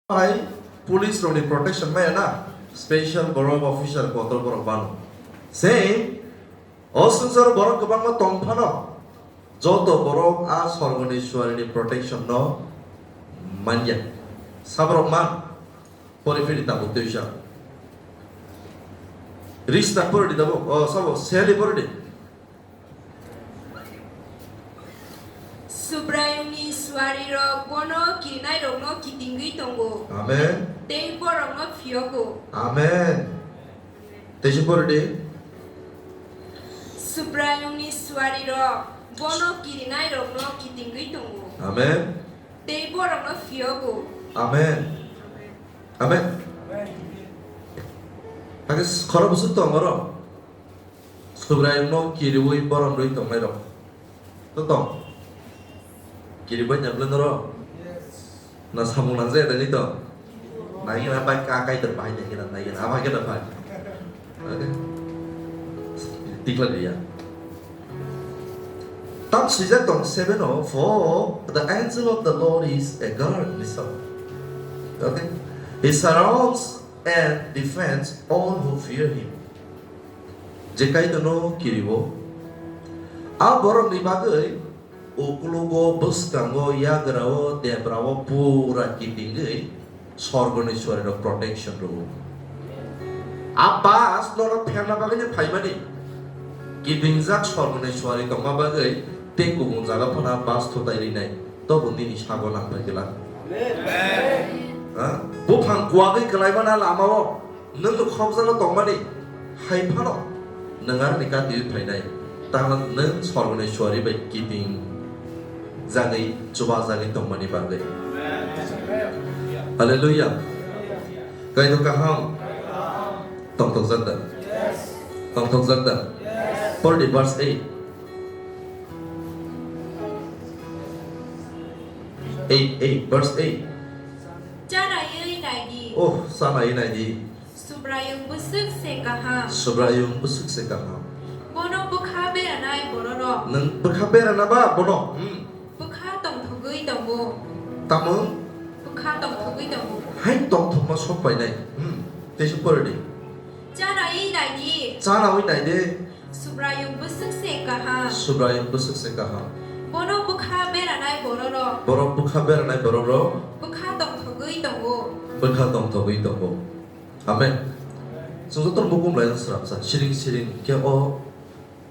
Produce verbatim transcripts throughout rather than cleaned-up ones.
Hai, police rokni protection maya na, special borok officer kotor borok bano. Same, o swngcharo borok kwbangma tong phano, joto borok a sorgoni suarini protection no manya. Saborok man, pori phiri tabuk twisa. Rista pori di tabuk, o sabo, seli pori di. Subraiyungni suarirok bono kirinairokno kitingwi tongo. Amen. Tei borokno phiyogo. Amen. Teisa pori di. Subraiyungni suarirok bono kirinairokno kitingwi tongo. Amen. Tei borokno phiyogo. Amen. Amen. Hakhe khorok bwswk tongo oro. Subraiyungno kiriwi borom rwi tongnairok. To tong? Kiribai nang le norok? Na samung nangjak ya tongwi tong? Nai khe na bai ka Kaitor bahai nai khe na, nai khe na bai khe na bai. Okay? Tikla dia. Tam swijak tong seven o, "For the angel of the Lord is a guard," ni sao. Okay? "He surrounds and defends all who fear him." Je Kaitorno kiriwo, a borokni bagwi uklogo, bwskango, yagrao, debrao pura kitingwi sorgoni suarirok protection rwo. A bas norok pherna bagwi phaimani, kitingjak sorgoni suari tongma bagwi tei kubun jaga phano bas thutai rinai, tobo nini sago nang phai glak. Ha? Buphang kuwagwi kwlaimana lamao nwng khokjalo tongmani hai phano nwng aroni katiwi phainai, tangna nwng sorgoni suari bai kiting jagwi, chuba jagwi tongmani bagwi. Hallelujah. Kaitor kaham. Tongthokjak da? Tongthokjak da? Por di verse eight. Eight, eight, verse eight. Chanaiwi naidi. Oh, chanaiwi naidi. Subraiyung bwswk se kaham. Subraiyung bwswk se kaham. Bono bwkha beranai bororok. Nwng bwkha berana ba bono? Hmm. Bwkha tongthogwi tongo. Tamo? Bwkha tongthogwi tongo. Hai tongthokma sok painai. Hmm. Teisa pori di. Chanaiwi naidi. Chanaiwi naidi. Subraiyung bwswk se kaham. Subraiyung bwswk se kaham. Bono bwkha beranai bororok. Borok bwkha beranai bororok. Bwkha tongthogwi tongo. Bwkha tongthogwi tongo. Amen. Chwng joto bukum lai srapsa siring siring khe o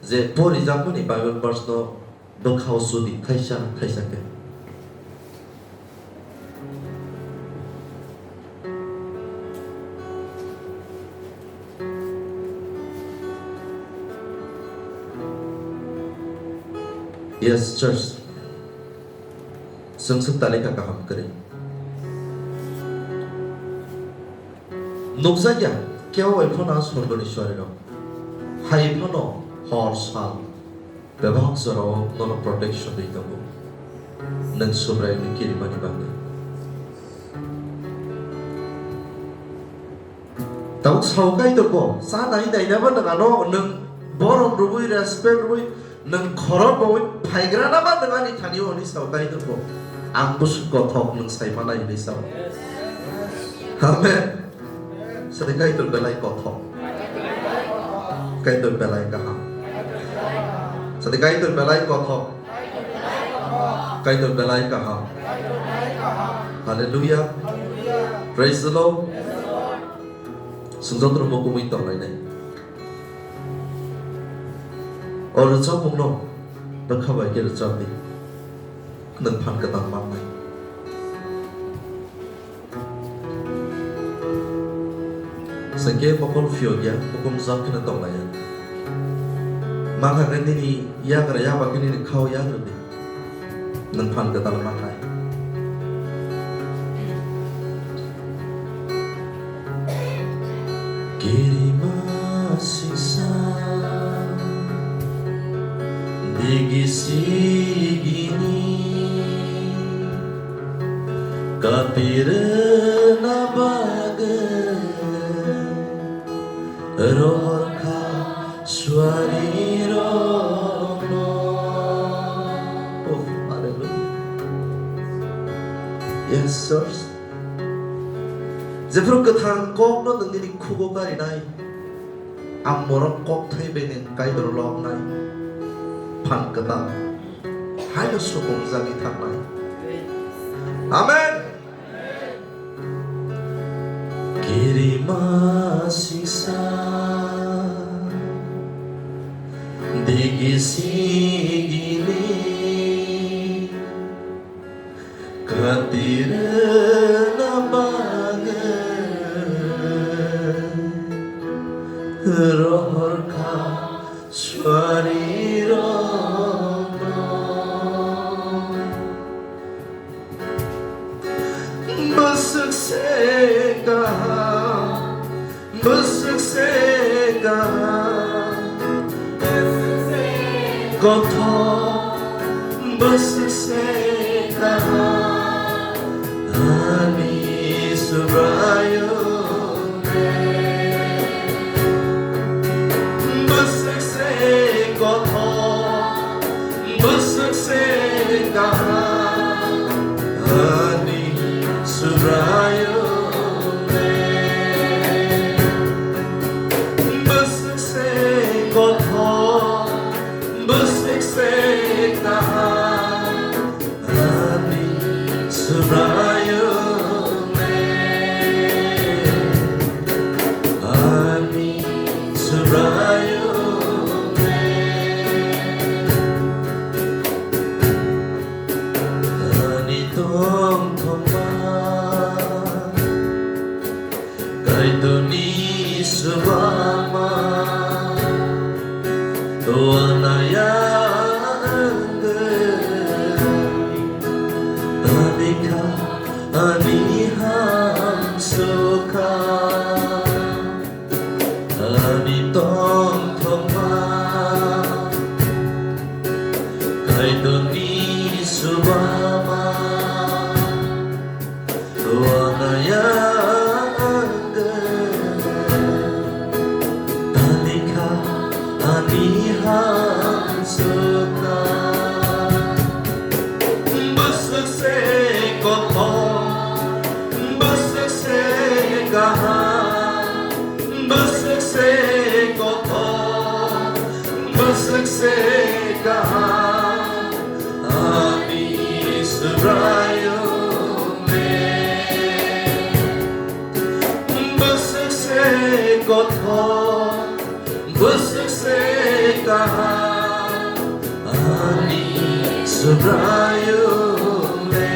je porijakmani Bible verse no bwkhao sudi thaisa thaisa khe. Yes, church. Chwng swk talika kaham kwrwi. Nukjakya kebo bai phano sorgoni suarirok. Hai phano hor sal bebak jorao nono protection rwi tongo. Nwng Subraiyungni kirimani bagwi. Tabuk sao Kaitor bo, chanai nainaba nwng ano nwng borom rwui, respect rwui, nwng khorok bo phaigrana ba nwng ani thani o hwnwi sao Kaitor bo. Ang bwswk kothok nwng sai manai hwnwi sao. Amen. Sadi Kaitor belai kothok. Kaitor belai kaham. Sadi Kaitor belai kothok. Kaitor belai kaham. Hallelujah. Praise the Lord. Swngjak rwmung kumui tonglainai. O rwchapmungno bwkha bai khe rwchapdi. Nwng phan kwtal mannai. Sengke mokol phiyok ya, hukum jam kheno tong laiya. Mangha khe nini yagra yaba khe nini khao yagra di. Nwng phan kwtal mannai. Kirima sisa digi sigini. Kapirwna bagwi rohorkha suarirokno. Oh, hallelujah. Yes, church. Jephru kwthang kokno nwng nini khugo karinai, ang borok kokthai bai nwng Kaitor loknai phan kwtal haino sukungjagwi thangnai. Amen. Kirima sisa digi sigini khatirna bagwi rohor kha suari rokno. Bwswk se kaham, bwswk se kaham, kothok, bwswk se kaham, ani Subraiyung. Bwswk se kothok, bwswk se kaham, ani Subraiyung. Bwswk se kothok, bwswk se kaham, ani Subraiyung le, ani Subraiyung le. Ani tongthokma Kaitorni swbama wanaya wngwi tanikha ani hamsukha. Ani tongthokma Kaitorni swbama wanaya wngwi tanikha ani hamsukha. Bwswk se kothok, bwswk se kaham, bwswk se kothok, bwswk se kaham, ani Subraiyung le. Bwswk se kothok, bwswk se kaham, ani Subraiyung le,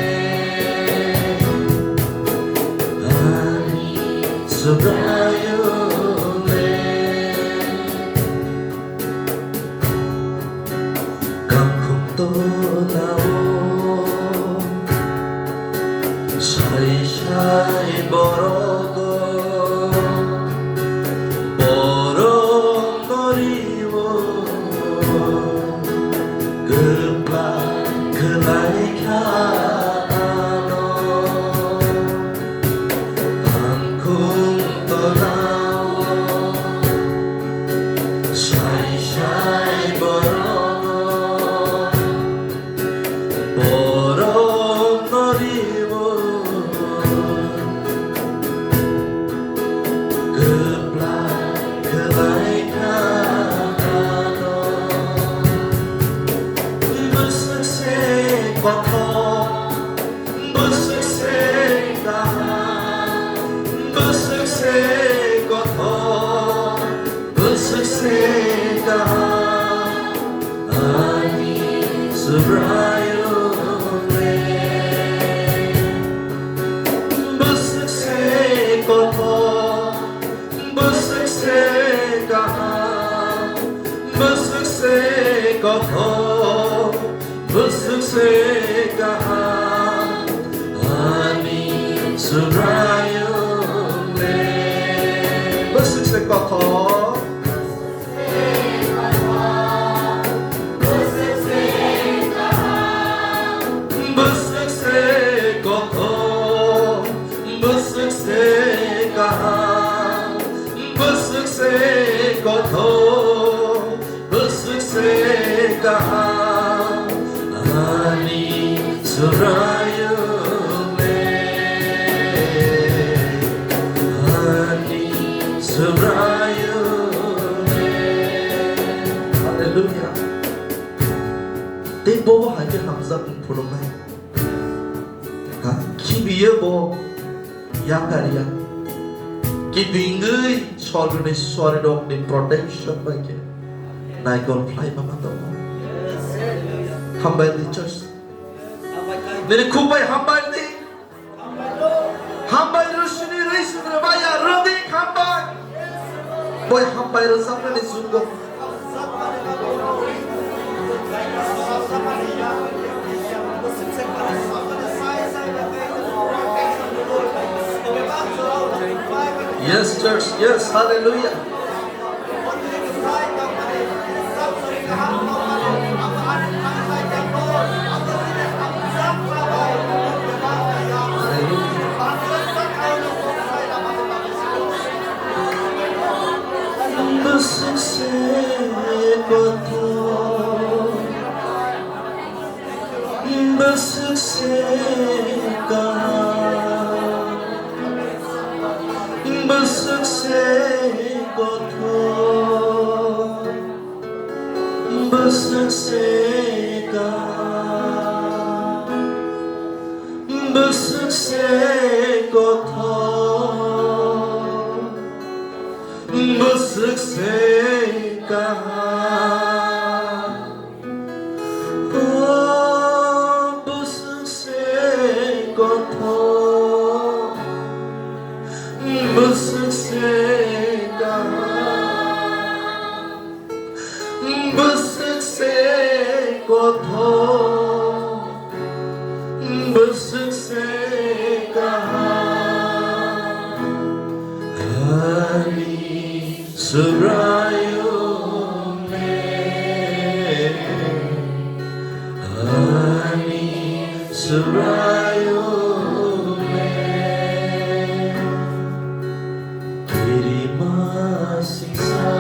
ani Subraiyung le. Kangkhung tonao sai sai borok, borok no rio kwplai kha ano. Kangkhung tonao sai sai borok, borok no rio kwplai khlai kha ano. Bwswk se kothok, bwswk se kaham, bwswk se kothok, bwswk se kaham, ani Subraiyung le. Bwswk se kothok, bwswk se kaham, bwswk se kothok, bwswk se kaham, ani Subraiyung le. Bwswk se kothok, bwswk se kothok, bwswk se kaham, bwswk se kothok, bwswk se kaham, ani Subraiyung le. Yakaria. Kibingwi sorgoni suarirokni protection bai khe naikol phlai mama tongo. Hambai di church. Nini khuk bai hambai di. Hambai rwsini rwi swngrwbaya rwdi hambai. Boi hambai rwjaknani jugo. Yes, church. Yes, hallelujah. Bwswk se kothok, bwswk se kaham, bwswk se kothok, bwswk se kaham, bwswk se kothok, bwswk se kaham. O bwswk se kothok, bwswk se kaham, bwswk se kothok, bwswk se kaham. Ani Subraiyung le, ani Subraiyung le, kirima singsa,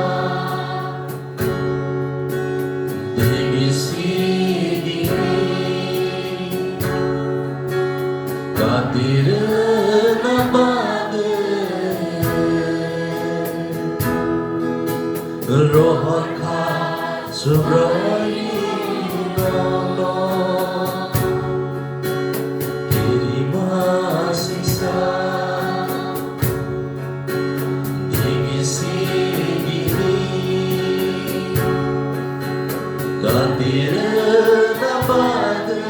digi sigi katirwna bagwi rohor kha Subraiyung nono. Kirima singsa, digi sigi katirwna bagwi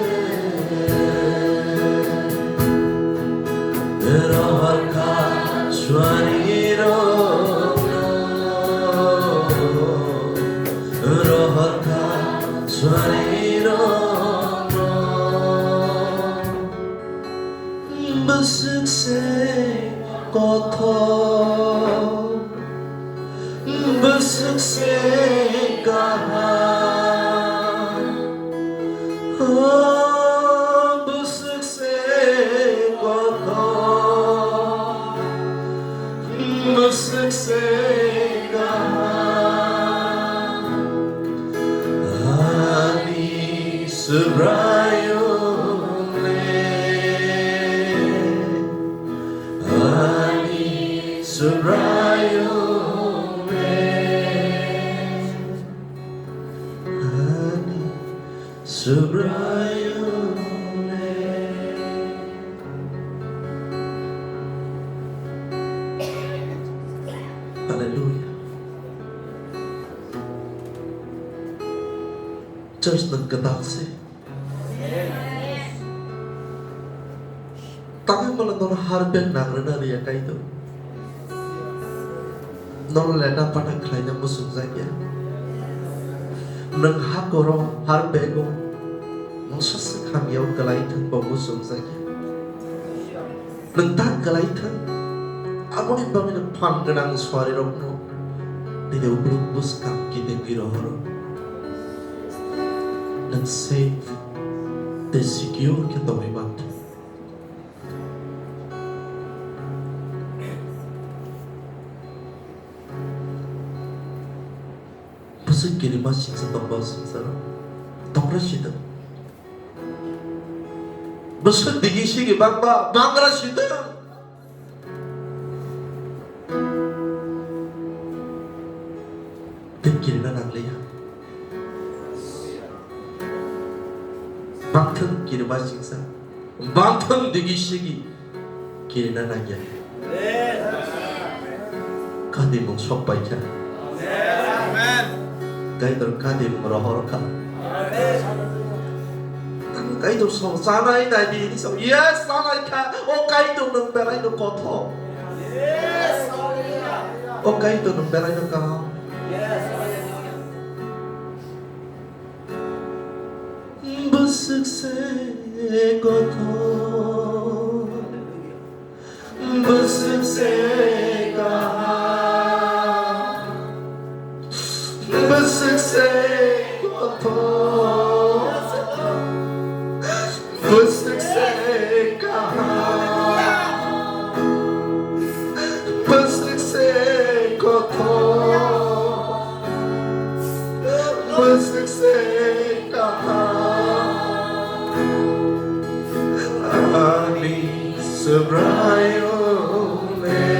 rohor kha suarirokno, rohor kha suarirokno. Bwswk se kothok, bwswk se kaham, o bwswk se kothok, bwswk se kaham. Ani Subraiyung le, ani Subraiyung le, ani Subraiyung le. Hallelujah. Church nwng kwtal se. Tangwi mano nono har bag nangrwna rwya Kaitor. Nono leta pata khlaina muchungjakya. Nwng hakoro har bag o mungsa swk hamya o kwlai thwng bo muchungjakya. Nwng ta kwlai thwng, aboni bagwino phan gwnang suarirokno nini uklok bwskang kitengwi rohoro. Nwng safe tei secure khe tongwi manthung. Bwswk kirima singsa tongba swngcharo tongra sitwng. Bwswk digi sigi bangba bangra sitwng. Tei kirina nangliya. Bangthwng kirima singsa. Bangthwng digi sigi. kirina nangya. Kadimung sok paikha. Kaitor kadimung rohor kha. Ang Kaitor sok chanai nai di, di sok, yes, chanai kha. O Kaitor nwng berai no kothok. O Kaitor nwng berai no kaham. Bwswk se kothok, bwswk se kaham, bwswk se kothok, bwswk se kaham, bwswk se kothok, bwswk se kaham. Ani Subraiyung le,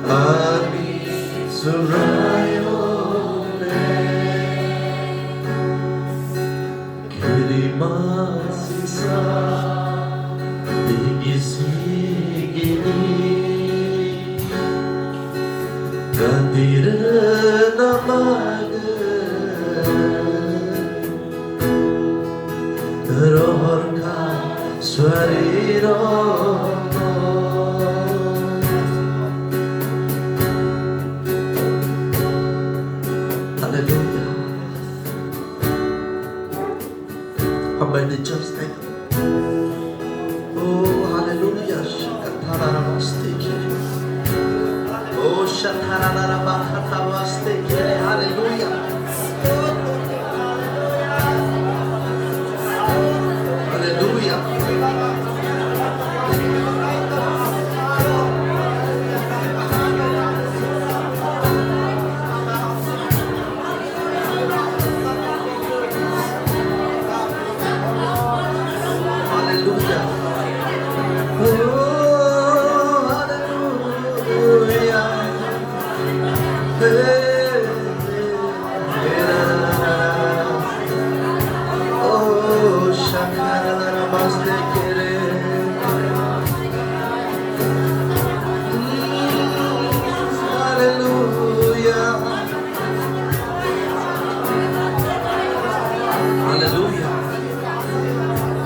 ani Subraiyung le. Kirima sisa digi sigini katirna bagwi rohor kha swariro. Hallelujah. Hambai ni church, thank you. Oh, hallelujah. Shakatarabastiki. Oh, shatarabakatabastiki. Hallelujah. Hallelujah. Hallelujah. Oh, hallelujah. Hey, hey, hey, la, la, la, la. Oh, shakara, la, la, baste kere. Mm, hallelujah. Hallelujah.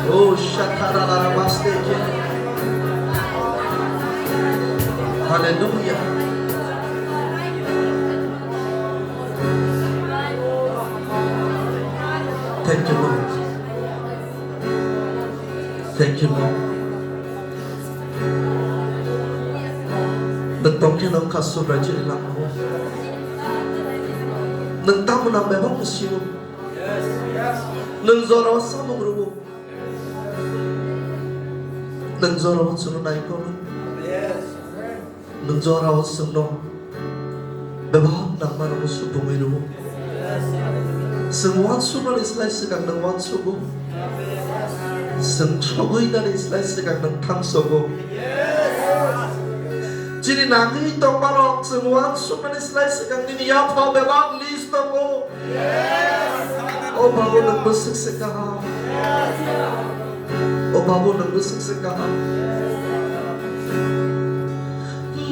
Oh, shakarabarabaste ke. Hallelujah. Thank you, Lord. Thank you, Lord. Nwng tongkhe nwng kha Subrai chini langmao. Nwng tamo nang bebak sio. Nwng jorao samung rwo. Nwng jorao chwngno naikhono. Nwng jorao chwngno bebak nangmarokno supungwi rwo. Chwng uansuknani slai swkang nwng uansugo. Chwng sogwinani slai swkang nwng thangsogo. Chini nangwi tongmarok chwng uansuknani slai swkang nini yaphao bebak list tongo. O Babu, nwng bwswk se kaham. O Babu, nwng bwswk se kaham.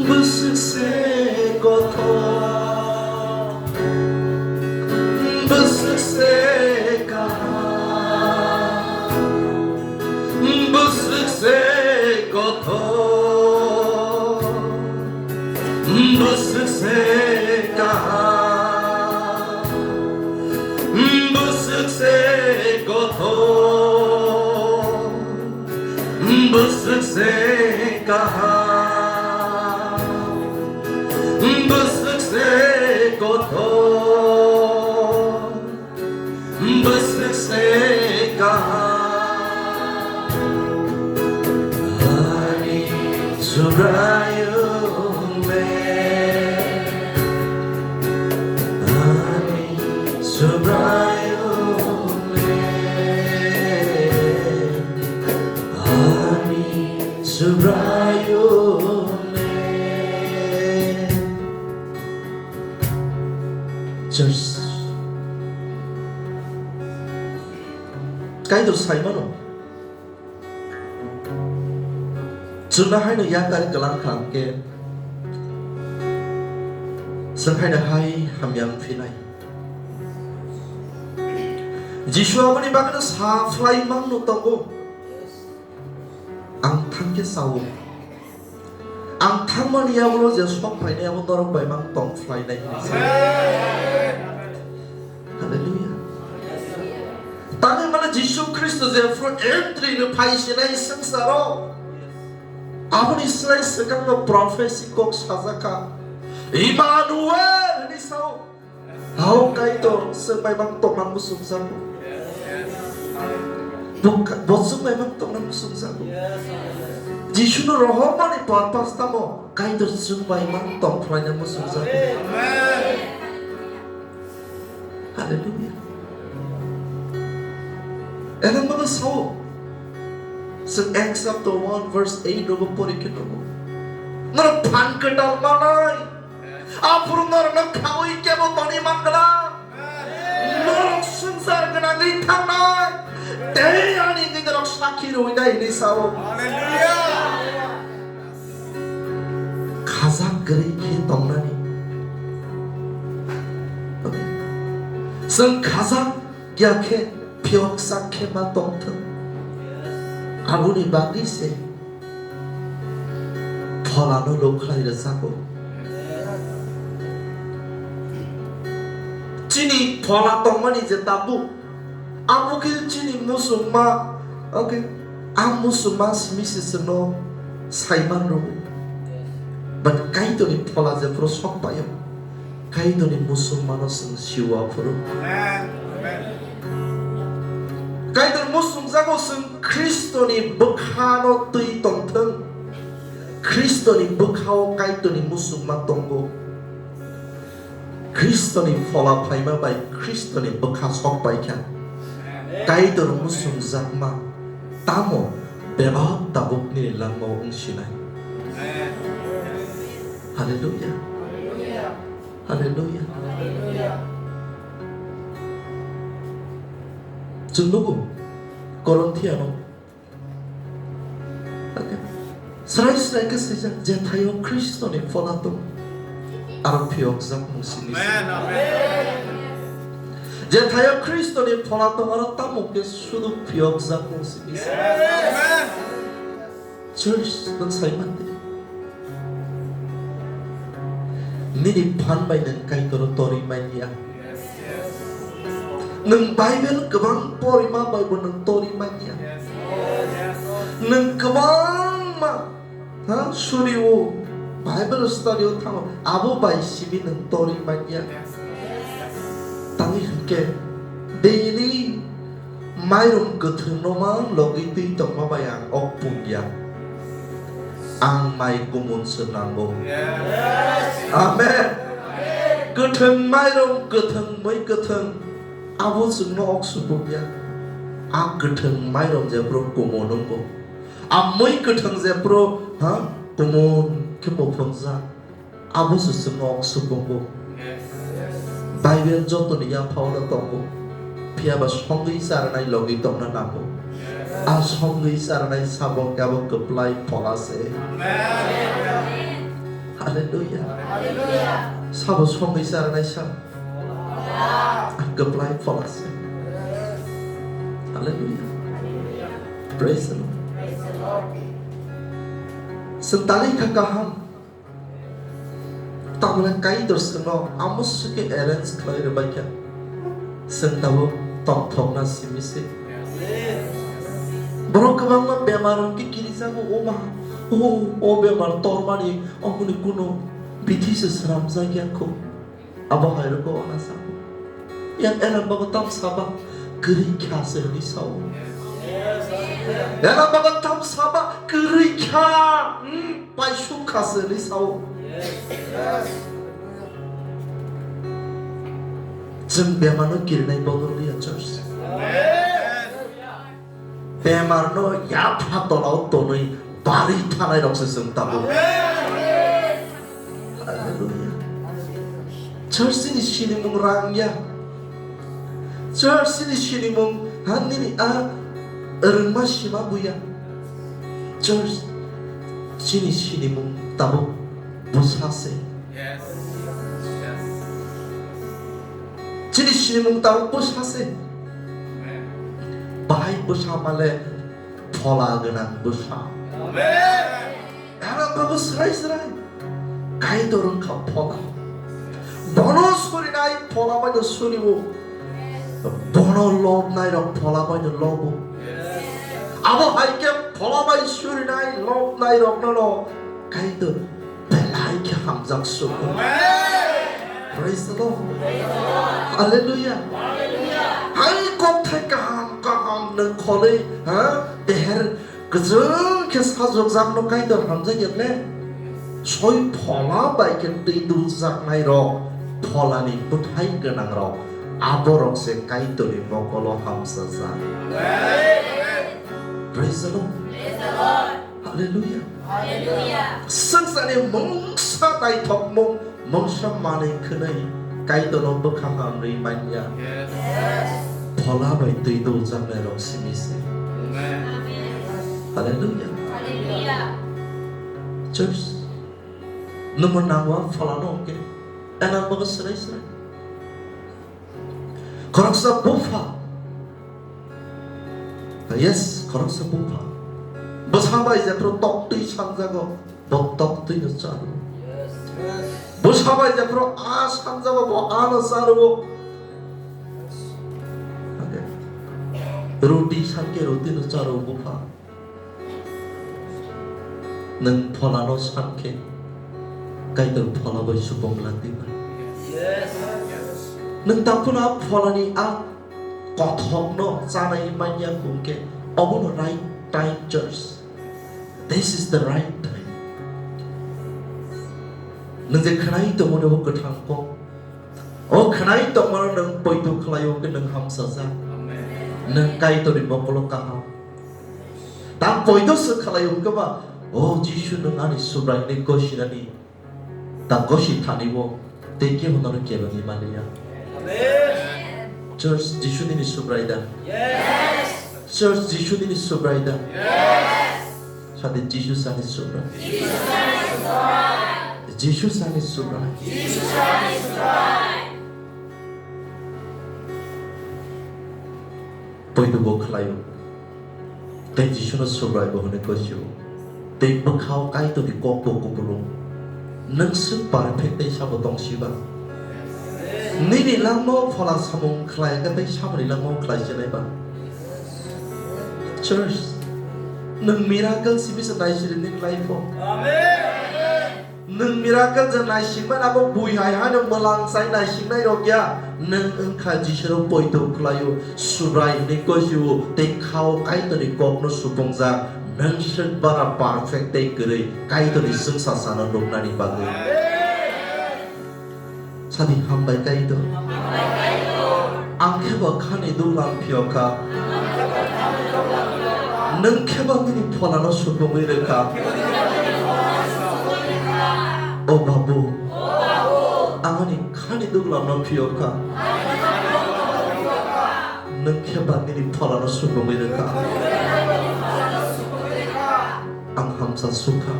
Bwswk se kothok, bwswk se kaham, bwswk se kothok, bwswk se kaham, bwswk se kothok. Bwswk se kaham, bwswk se kothok, bwswk se kaham. Ani Subraiyung le, ani Subraiyung le. Ani Subraiyung le. Church. Kaitor sai mano. Chwngno haino yakari kwlang kha hwnkhe, chwng haino hai hamya wng phinai. Jisu aboni bagwino sa phlai mangno tongo, "Ang thangkhe sao. Ang thangmani yagulo je sok phainai abo norok bai mang tong phlainai," hinwi sa. Hallelujah. Tangwi mano Jisu Khristo jephru entry rw phai sinai swngcharo, aboni slai swkangno prophecy kok sajak kha, "Immanuel" hinwi sao. Hao Kaitor, chwng bai mang tongna muchungjago. Bo, bo chwng bai mang tongna muchungjago. Jisuno rohormani purpose tamo? Kaitor chwng bai mang tong phlaina muchungjago. Hallelujah. Eno mano sao. Chwng Acts chapter one verse eight rogo pori khe nugo. Norok phan kwtal manai. Aphuru norokno khaui kebo toni mangwlak. Norok swngchar gwnangwi thangnai. Tei ani wngwi norok sakhi rwinai hinwi sao. Hallelujah. Khajak kwrwi khe tongnani. Okay. Chwng khajak ya khe phiyoksa khe ma tongthwng. Aboni bagwi se pholano luk khlai rwjago. Chini phola tongmani je tabuk, abo khe chini muchungma, okay, a muchungma simi se chwngno saiman rwo. But Kaitorni phola jephru sok paio, Kaitorni muchungmano chwng sio aphuru. Amen. Amen. Kaitor muchungjago chwng Khristoni bwkhano twi tongthwng. Khristoni bwkhao Kaitorni muchungma tongo. Khristoni phola phaima bai Khristoni bwkha sok paikha. Kaitor muchungjakma tamo bebak tabukni langmao wng sinai. Hallelujah. Hallelujah. Chwng nugo, Korinthiyano, okay, srai srai khe swijak, "Jethaio Khristoni phola tong, aro phiyokjak mung simi se." Amen, amen. "Jethaio Khristoni phola tong, aro tamo khe sudu phiyokjak mung simi se." Amen. Church, nwng sai man di. Nini phan bai nwng Kaitor torwi man ya. Nwng Bible kwbang porima bai bo nwng torwi man ya. Nwng kwbangma, ha, suri o, Bible study o thango, abo bai simi nwng torwi man ya. Tangwi hwnkhe daily mairum kwthwngno mang logwi twi tongma bai ang ok pung ya. Ang mai kumun se nango. Amen. Kwthwng mairum, kwthwng mui kwthwng, abo chwngno ok supung ya. A kwthwng mairum jephru kumun wngo. A mui kwthwng jephru, ha, kumun khe muphungjak. Abo se chwngno ok supungo. Bible jotoni yaphao no tongo. Phiya ba songwi charnai logwi tongna nango. A songwi charnai sabo khe abo kwplai phola se. Hallelujah. Sabo songwi charnai sa. A kwplai phola se. Hallelujah. Praise the Lord. Chwng tangwi kha kaham. Tamni Kaitor chwngno amo swkhe arrange khlai rwbaikha. Chwng tabuk tongthokna simi se. Borok kwbangma bemar hwnkhe kirijago, o ma, o, o bemar tormani, oboni kuno bithi se swnamjak ya kho. Abo hai rwkhe o na sabo. Yang elam bago tam saba kwrwi kha se hwnwi sao. Elam bago tam saba kwrwi kha, hmm, paisuk kha se hwnwi sao. Chwng bemarno kirinai bodol ya, church. Bemarno yapha tolao tonwi barwi thanai rok se chwng tabuk. Hallelujah. Church ni sinimung rang ya. Church ni sinimung ha nini a rwngma sima buya. Church, Chini sinimung tabuk bwsa se. Chini sinimung tabuk bwsa se. Bahai bwsa male phola gwnang bwsa. Aro babu srai srai. Kaitor wngkha phola. Bono surinai phola baino suribo. Bono lobnai rok phola baino lobo. Abo hai khe phola bai surinai lobnai rokno no Kaitor belai khe hamjak sugo. Praise the Lord. Hallelujah. Hai kokthai kaham kaham nwng kholwi, ha? Teher kwchwng khe sajwkjakno Kaitor hamjakya le? Soi phola bai khe twi duljaknai rok pholani bwthai gwnang rok, aborok se Kaitorni mokolo hamsajak. Praise the Lord. Hallelujah. Swngcharni mungsa naithokmung, mungsa manwi khwnwi Kaitorno bwkha hamrwi manya. Phola bai twi duljaknai rok simi se. Hallelujah. Church, nwngbo nangwa pholano hwnkhe, enang bagwi swrai swrai. Khoroksa bupha. Yes, khoroksa bupha. Bwsa bai jephru toktwi sanjago, bo toktwino charo. Bwsa bai jephru a sanjago, bo ano charo. Ruti sankhe rutino charo bupha. Nwng pholano sankhe, Kaitor phola bai supung latiba. Nwng taphuna pholani a kothokno chanai manya kungkhe, obono right time, church. This is the right time. Nwng je khwnai tongmani bo kwthang kok. O khwnai tongmano nwng poito khlaio khe nwng hamsajak. Nwng Kaitorni mokolo kaham. Ta poito se khlaio hwnkhe ba, "O Jisu, nwng ani Subrai," hinwi gosinani ta gosi thani bo tei kebo nono kebengwi maliya. Church, Jisu nini Subrai da? Church, Jisu nini Subrai da? Sadi, Jisu sani Subrai. Jisu sani Subrai. Poito bo khlaio. Tei Jisuno Subrai bo hwnwi gosio. Tei bwkhao Kaitorni kok bo kupulung. Nwng swk perfect tei sabo tong siba? Nini langmao phola samung khlai kha tei samani langmao khlai se nai ba? Church, nwng miracle simi se naisiri nini life o. Nwng miracle je naisingmani abo bui hai haino mwlang chai naisingnai rok ya. Nwng wngkha Jisuno poito khlaio, Subrai hwnwi gosio, tei khao Kaitorni kokno supungjak. Nwng swk bara perfect tei kwrwi Kaitorni chwngsa sana nuknani bagwi. Sadi, "Hambai Kaitor. Ang khe bo khani duglam phiyokha. Nwng khe bo nini pholano supungwi rwkha. O Babu, ang ani khani duglamno phiyokha. Nwng khe bo nini pholano supungwi rwkha." Ang hamsa sukha.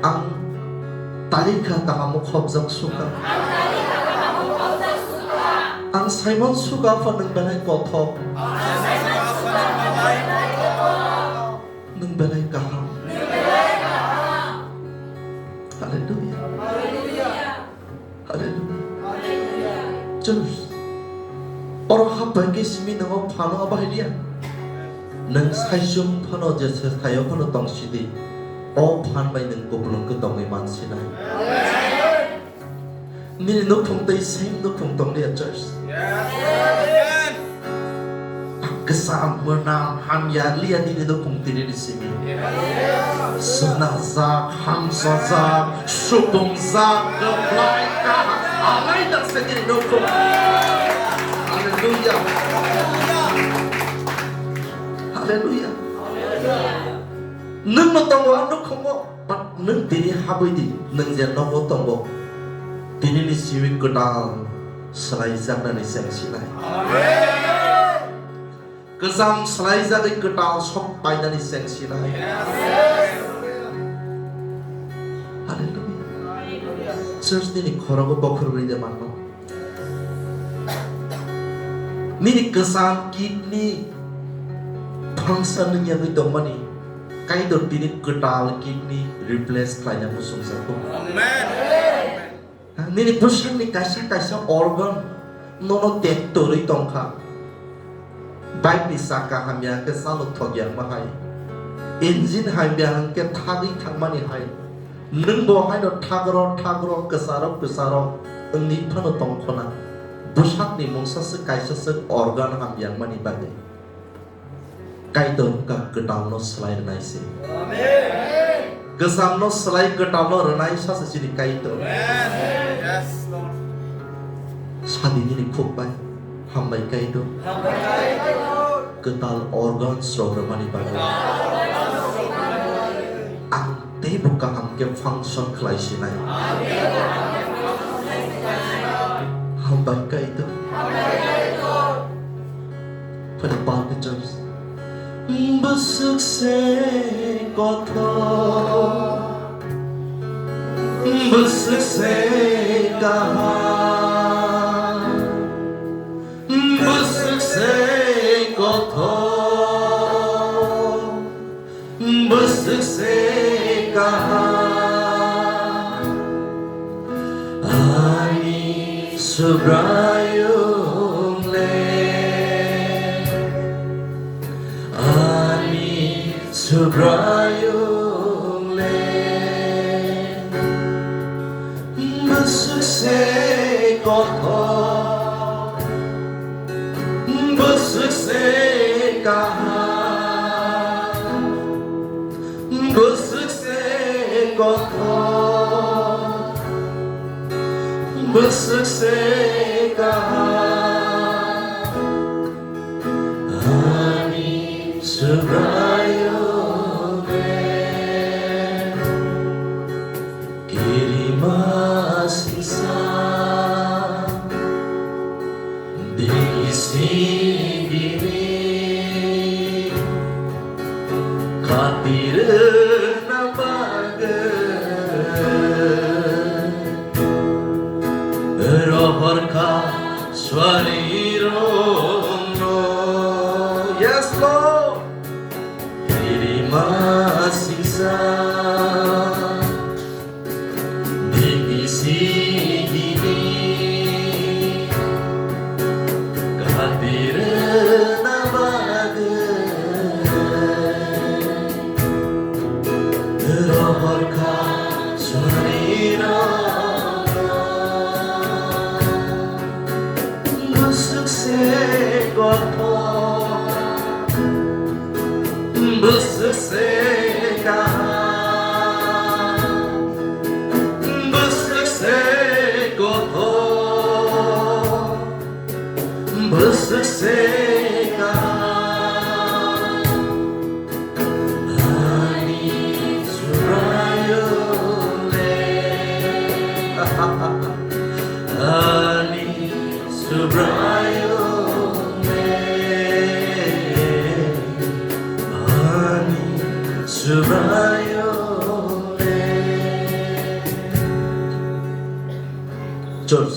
Ang talikha kaham khobjak sukha. Ang Simon sukha, Apha, nwng belai kothok. Nwng belai kaham. Hallelujah. Hallelujah. Church. Oro hapai khe simi nango phano abo hai liya. Nwng saichung phano je se thaio phano tong sidi. O phan bai nwng kupulung khe tongwi man sinai. Nini nukhung tei same nukhung tong liya, church. Kwcham, mwnam, hamya liya nini nukhung tini ni simi. Swnajak, hamsajak, supungjak, kwplai, kaham, alaida se nini nukhung. Hallelujah. Hallelujah. Nwng no tongo a nukhungo. But nwng tini habwi di, nwng je nogo tongo, tini ni simi kwtal swlaijaknani cheng sinai. Kwcham swlaijagwi kwtal sok painani cheng sinai. Hallelujah. Church nini khorogo bokhorwi de manno. Nini kwcham kidney function wngya wngwi tongmani, Kaitor tini kwtal kidney replace khlaina muchungjago. Amen. Nini bwsakni kaisa kaisa organ nono tek torwi tongkha. Bike ni chakka hamya hwnkhe chalo thokya ma hai. Engine hamya hwnkhe thagwi thangmani hai. Nwng bo haino thagro thagro kwcharo kwcharo wngwi phano tongkhona. Bwsakni mungsa se kaisa se organ hamya wngmani bagwi. Kaitor wngkha kwtalno swlai rwnai se. Amen. Kwchamno swlai kwtalno rwnai sa se chini Kaitor. Amen. Yes, Lord. Sadi nini khuk bai. Hambai Kaitor. Hambai Kaitor. Kwtal organs rok rwmani bagwi. Ang teibo kaham khe function khlai sinai. Hambai Kaitor. Phai palni church. Bwswk se kothok, bwswk se kaham, bwswk se kothok, bwswk se kaham. Ani Subraiyung le, ani Subraiyung le, bwswk se kothok, bwswk se kaham, bwswk se kothok, bwswk se kaham. Ani Subraiyung le, kirima singsa digi sigini khatir na bagwi rohor kha swari rokno. Yes, Lord. Kirima singsa digi sigini khatir na bagwi rohor kha swari rokno. Bwswk se kothok, bwswk se kaham, bwswk se kothok, bwswk se kaham. Ani Subraiyung le, ani Subraiyung le, ani Subraiyung le. Church,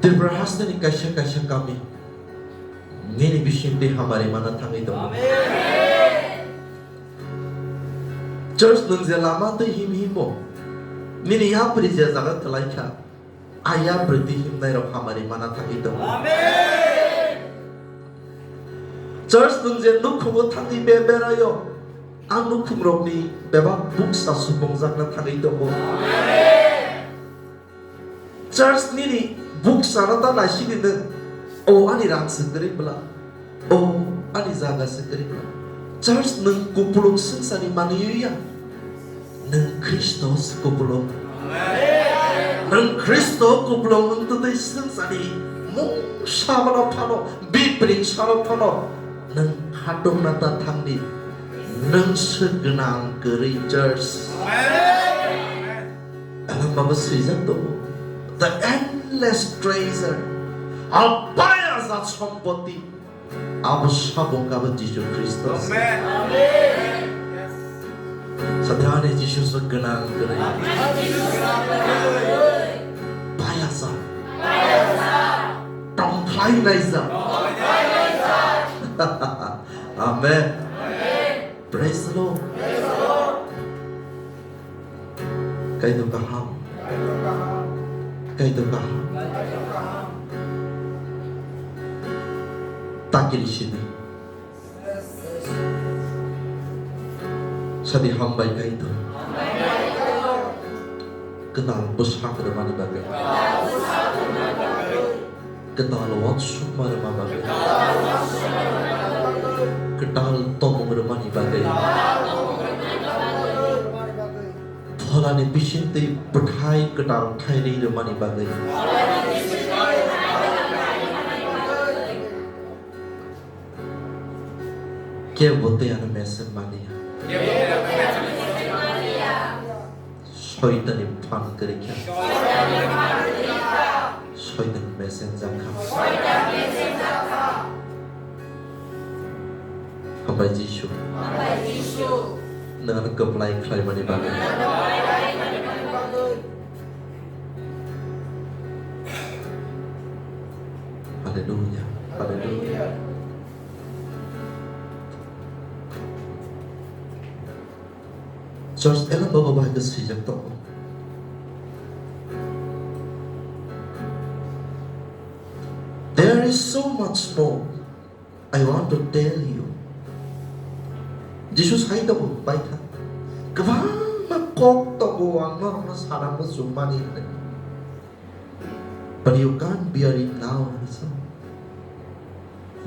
Tripura hasteni kaisa kaisa kami nini bisingtwi hamari mana thangwi tongo. Amen. Church, nwng je lama twi him himo, nini yapri je jaga kwlai kha, a yapri twi himnai rok hamari mana thangwi tongo. Amen. Church, nwng je nukhumo thangwi be beraio, a nukhung rokni bebak buksa supungjakna thangwi tongo. Amen. Church, nini buksano ta naisidi nwng, o ani rang se kwrwi bwla, o ani jaga se kwrwi bwla. Church, nwng kupulung swngcharni manwi ya, nwng Khristo se kupulung. Nwng Khristo kupulung wng twtwi swngcharni mungsa bono phano, bipring sano phano nwng khatungna ta thangdi, nwng se gwnang kwrwi, church. Amen. Elambabo swijak tongo, the endless treasure, apaya jat sompoti, abo sabung abo Jisu Khristo. Amen. Yes. Adrani Jisu se gwnang kwrwi. Payasa. Tongkhlai laijak. Amen. Praise the Lord. Kaitor kaham. Kaitor kaham. Takiri sini. Sadi hambai Kaitor. Kwtal bwsak rwmani bagwi. Kwtal uansukma rwma bagwi. Kwtal tongmung rwmani bagwi. Pholani bisingtwi bwthai kwtal thairwi rwmani bagwi. Kebo tei ano mesen maliya. Soitani phan kwrwi kha. Soitan mesen jak kha. Hambai Jisu. Nwng ano kwplai khlaimani bagwi. Hallelujah. Hallelujah. Church elem bobo bahai khe swijak tongo. There is so much more I want to tell you. Jisu sai tongo, baitha. Kwbangma kok tongo ang norokno sana muchungmani hinwi. But you can't bear it now, hinwi sa.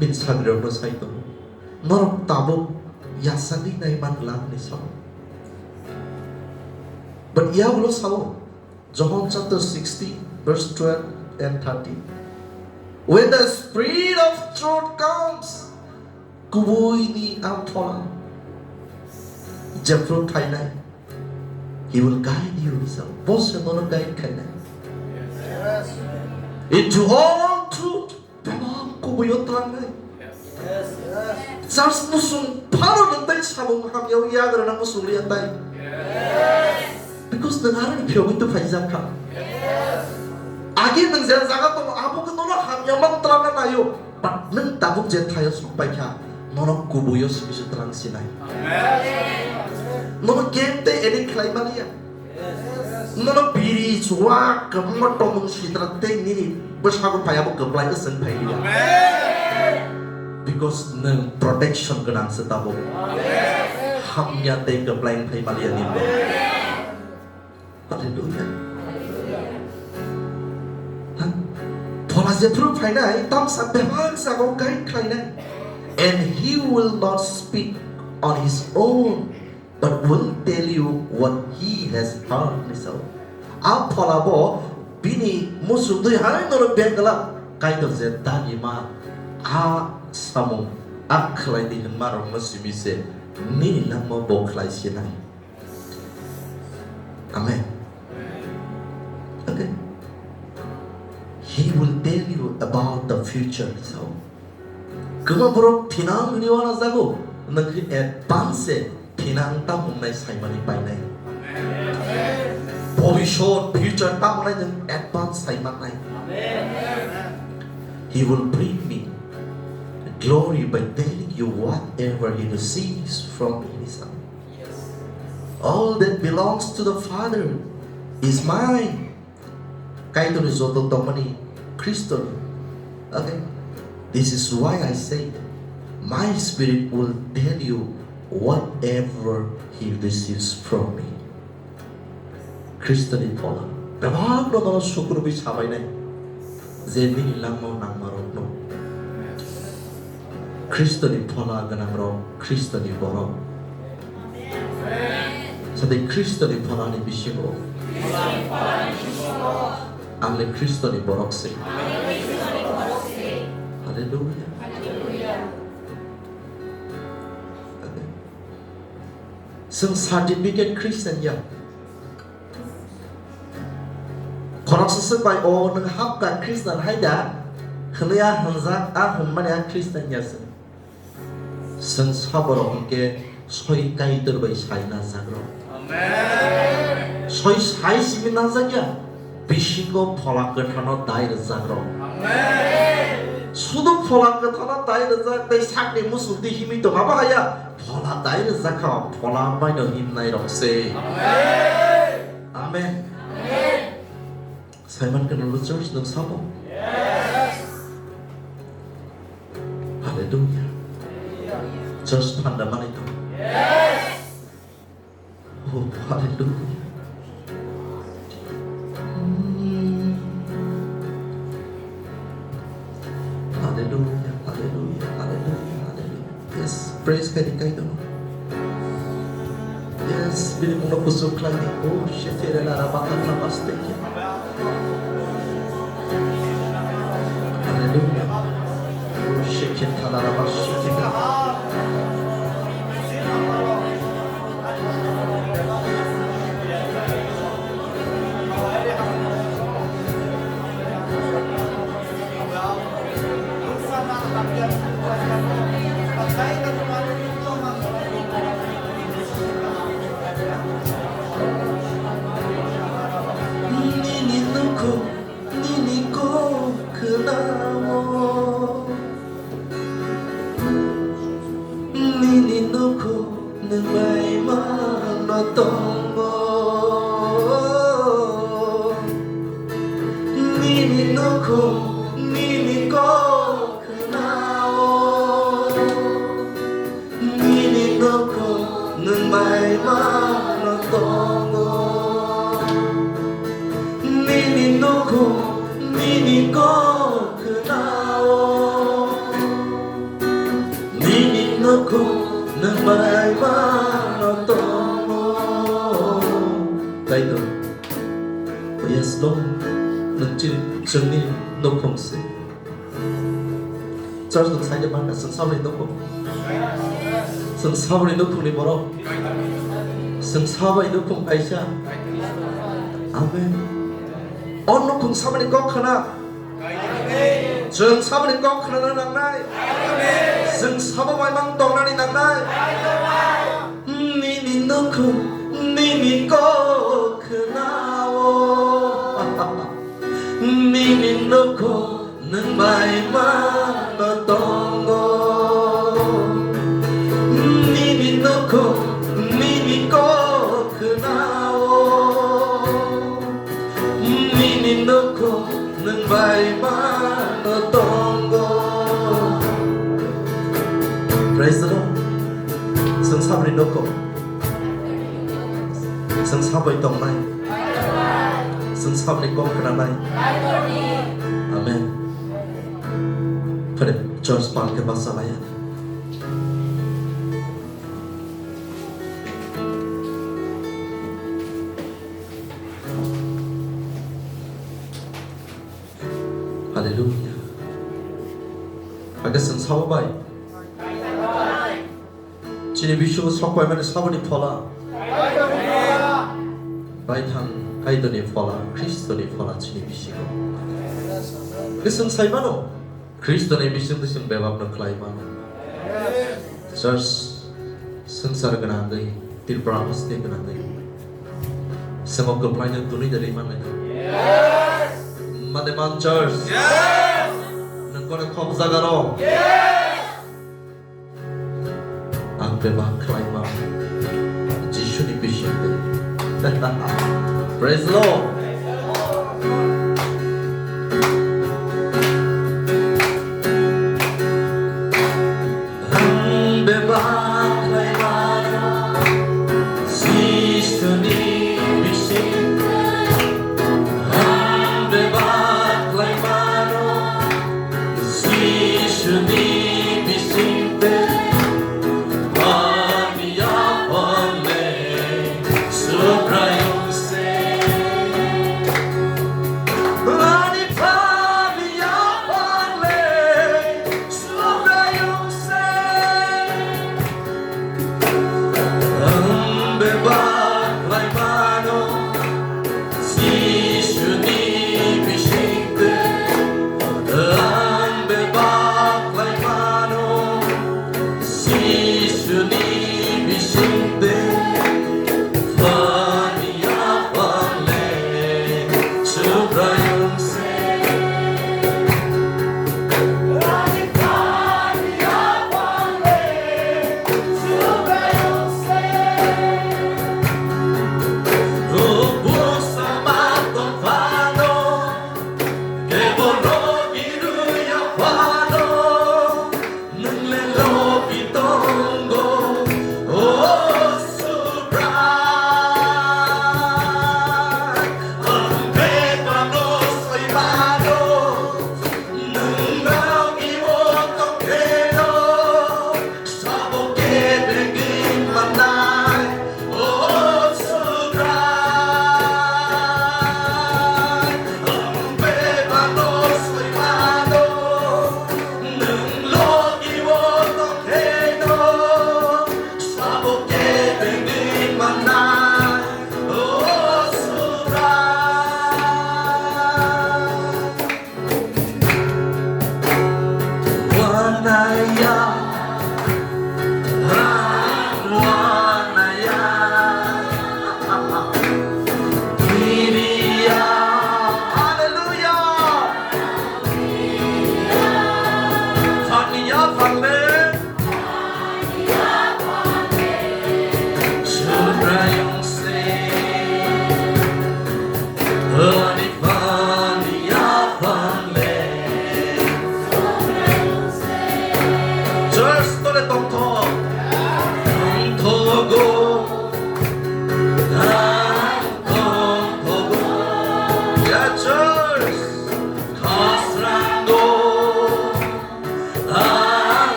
Bini sagrirokno sai tongo. Norok tabuk yachagwi nai man glak hinwi sa. But ya ulo sao. John chapter sixteen, verse twelve and thirteen. When the Spirit of truth comes, kubuini ang phola. Jephru phainai. He will guide you, he said. Bo se nono guide khainai. Into all truth. Bebak kubuio tlangnai. Church musung phano nwng tai samung hamyao yagrana musung liya tai. Because nwng aroni phiyogwi to phaijak kha. Agi nwng je jaga tongo, abo khe nono hamya man tlangna naio. But nwng tabuk je thaio sok pai kha, nono kubuio simi se tlang sinai. Nono game tei edit khlai maliya. Nono biri, chuwa, kwbangma tongmung sitra tei nini bwskango phai abo kwplai khe chwng phai liya. Because nwng protection gwnang se tabuk. Hamya tei kwplai wng phai maliya nini. Hallelujah. Ha? Phola jephru phainai tamsa bebak jaga guide khlainai. And he will not speak on his own, but will tell you what he has heard, hinwi sao. A phola bo bini muchungtwi hai nono bengla Kaitor je dagi ma a samung a khlai di hwnma rokno simi se nini langma bo khlai sinai. Amen. Okay. He will tell you about the future, so. Kwma borok thinang hwnwi uanajago, nwng khe advance se thinang tamo wngnai saimani painai. Bobishot, future tamo wngnai nwng advance saimannai. He will bring me glory by telling you whatever he receives from me, hinwi sa. All that belongs to the Father is mine. Kaitorni joto tongmani Khristoni. Okay? This is why I said, my spirit will tell you whatever he receives from me. Khristoni phola. Bebak no nono sukrubwi sabainai. Je nini langmao nangmarokno. Khristoni phola gwnangrok, Khristoni borok. Sadi Khristoni pholani bisingo. Ang le Khristoni borok se. Hallelujah. Chwng certificate Christian ya. Khoroksa swk bai, "O, nwng hapkha Khristan hai da?" hwnwi a hwnjak, a hwnmani a Khristan ya se. Chwng saborok hwnkhe Soi Kaitor bai sai najakrok. Amen. Soi sai simi najakya, bisingo Phola Kwtharno dai rwjakrok. Amen. Sudu Phola Kwtharno dai rwjak tei sakni muchungtwi himwi tongma bahaya, Phola dai rwjak kha, Phola baino himnairok se. Amen. Amen. Amen. Simon Kanalo church nung sabo? Yes. Hallelujah. Church phanda manai tong. Yes. Oh, hallelujah. Hallelujah, hallelujah, hallelujah, hallelujah. Yes, praise God, kai dono. Yes, bini mungno kuchuk khlai di. Oh, shit, la la ba ta ta ba ste ki. Hallelujah. Oh, shit, la la ba shit. Nini nukhung, nini kok khwnao. Nini nukhung nwng bai mano tongo. Nini nukhung, nini kok khwnao. Nini nukhung nwng bai mano tongo. Nini nukhung, nini kok khwnao. Nini nukhung nwng bai mano tongo. Kaitor. Oh yes, Lord. Nwng chini, chwngni nukhung se. Church nwng saide mangkha, chwng saboni nukhung. Chwng saboni nukhungni borok. Chwng saboni nukhung kaisa. Amen. O nukhung saboni kok khna. Chwng saboni kok khnana nangnai. Chwng sabo bai mang tongnani nangnai. Nini nukhung, nini kok khnao. Nini nukhung nwng bai mano tongo. Nini nukhung, nini kok khnao. Nini nukhung nwng bai mano tongo. Praise the Lord. Chwng saboni nukhung. Chwng sabai tongnai. Chwng saboni kok khnanai. Amen. Phare church pal khe basa laya. Hallelujah. Age chwng sabo bai. Chini bisingo sok paimani saboni phola. Baithang Kaitorni phola, Khristoni phola chini bisingo. Age chwng saimano. Khristoni bisingtwi chwng bebakno khlai mano. Church, swngchar gwnangwi, Tripura haste gwnangwi. Chwngno kwplaino twnwi da rwi manlaino. Mate man church. Nwng kono khop jagaro. Ang bebak khlaima Jisuni bisingtwi. Praise the Lord. Ang bebak khlaima Jisuni bisingtwi. Ang bebak khlaima Jisuni bisingtwi. Mania pale Subraiyung se.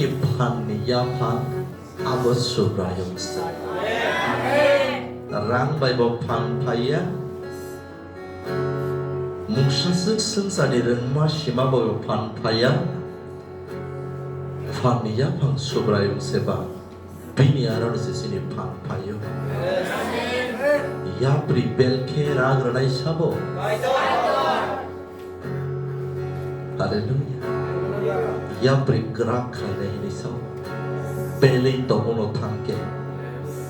Phanni yaphang abo Subraiyung se. Rang bai bo phan phaiya. Mungsa swk swngcharni rwngma sima bo phan phaiya. Phanni yaphang Subraiyung se ba. Bini aro se chini phan phaio. Yapri belkhe rang rwnai sabo. Hallelujah. Yapri kwrak khlainai hinwi sao. Belwi tongmano thangkhe.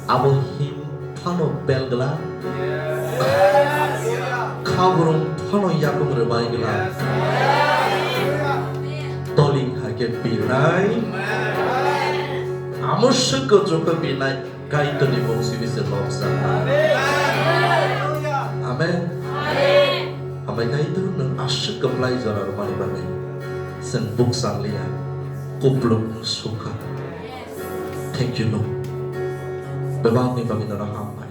Abo him phano belgla. Khabrung phano yakung rwbaigla. Toling hakhe binai. Amo swkgo jokhe binai. Kaitorni mung simi se lobjakha. Amen. Hambai Kaitor nwng aswk kwplai jora rwmani bagwi. Chwng bukchang liya. Kupluk sukha. Thank you, Lord. Bebakni bagwi nono hambai.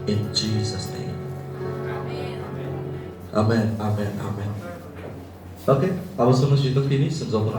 In Jesus' name. Amen, amen, amen. Okay, abo sono sito tini swngjokno.